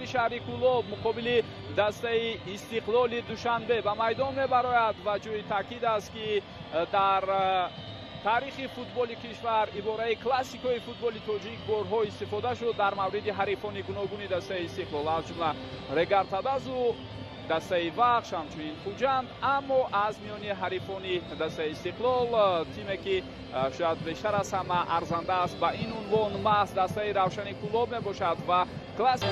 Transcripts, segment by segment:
Равшани шаҳри Кӯлоб муқобили дастаи Истиқлоли Душанбе ба майдон мебарояд ва ҷои таъкид аст, ки дар таърихи футболи кишвар ибораи классикои футболи тоҷик борҳо истифода шуд дар мавриди ҳарифони гуногуни дастаи Истиқлол, аз ҷумла Регар-ТадАЗу дастаи Вахш, ҳамчунин Хуҷанд. Аммо аз миёни ҳарифони дастаи Истиқлол тиме, ки шояд бештар аз ҳама арзанда аст ба ин унвон, маҳз дастаи Равшани Кӯлоб мебошад ва класс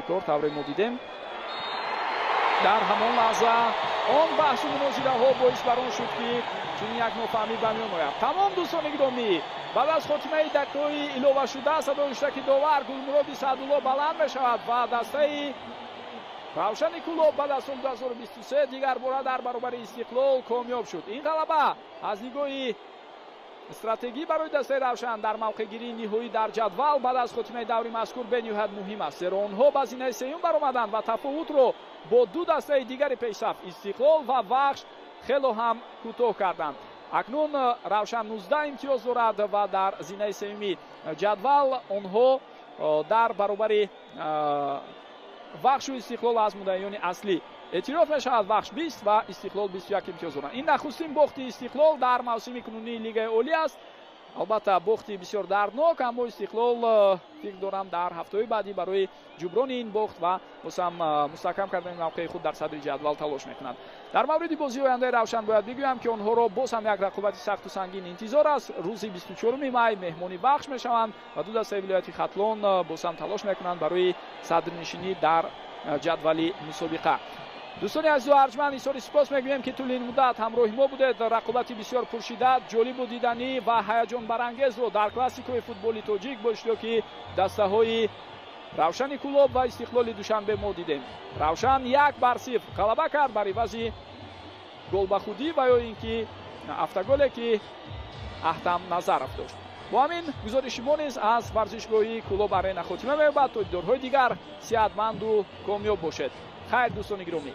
кор тавре мо дидем. Дар ҳамон лаҳза он баҳсу мунозираҳо боис бар он шуд, ки чунин як нофаҳмӣ ба миён ояд. Тамом, дӯстони гиромӣ, баъд аз хотимаи дақиқаҳои иловашуда садои иштироки довар Гулмуроди Саъдулло баланд мешавад ва дастаи Равшани Кӯлоб баъд аз соли 2023 дигар бора дар баробари Истиқлол комёб шуд. Ин ғалаба аз нигоҳи стратегӣ барои дастаи Равшан дар мавқеъгирии ниҳоӣ дар ҷадвал баъд аз хотимаи даври мазкур бениҳоят муҳим аст, зеро онҳо ба зинаи сеюм баромаданд ва тафовутро бо ду дастаи дигари пешсаф Истиқлол ва Вахш хело ҳам кӯтоҳ карданд. Акнун Равшан 19 имтиёз дорад ва дар зинаи сеюми ҷадвал онҳо дар баробари Вахшу Истиқлол аз муддаиёни аслӣ эътироф мешавад. Вахш 20 ва Истиқлол 21 имтиёз доранд. Ин нахустин бохти Истиқлол дар мавсими кунунии Лигаи Олӣ аст. Албатта, бохти бисёр дарднок, аммо Истиқлол фикр дорам дар ҳафтаҳои баъдӣ барои ҷуброни ин бохт ва боз ҳам мустаҳкам кардани мавқеи худ дар садри ҷадвал талош мекунанд. Дар мавриди бозии ояндаи Равшан бояд бигӯям, ки онҳоро боз ҳам як рақобати сахту сангин интизор аст. Рӯзи 24 май меҳмони Вахш мешаванд ва ду дастаи вилояти Хатлон боз ҳам талош мекунанд барои садрнишинӣ дар ҷадвали мусобиқа. Дӯстони азизу арҷманд, изҳори сипос мегӯем, ки тӯли ин муддат ҳамроҳи мо будед. Рақобати бисёр пуршиддат, ҷолибу диданӣ ва ҳаяҷонбарангезро дар классикои футболи тоҷик бо иштироки дастаҳои Равшани Кӯлоб ва Истиқлоли Душанбе мо дидем. Равшан 1-0 ғалаба кард бар ивази голбахудӣ ва ё ин ки автоголе, ки Аҳтам Назаров дошт. Бо ҳамин гузориши мо низ аз варзишгоҳи Кӯлоб Арена хотима меёбад. То дидорҳои дигар сиҳатманду комёб бошед. Хайр, дӯстони гиромӣ.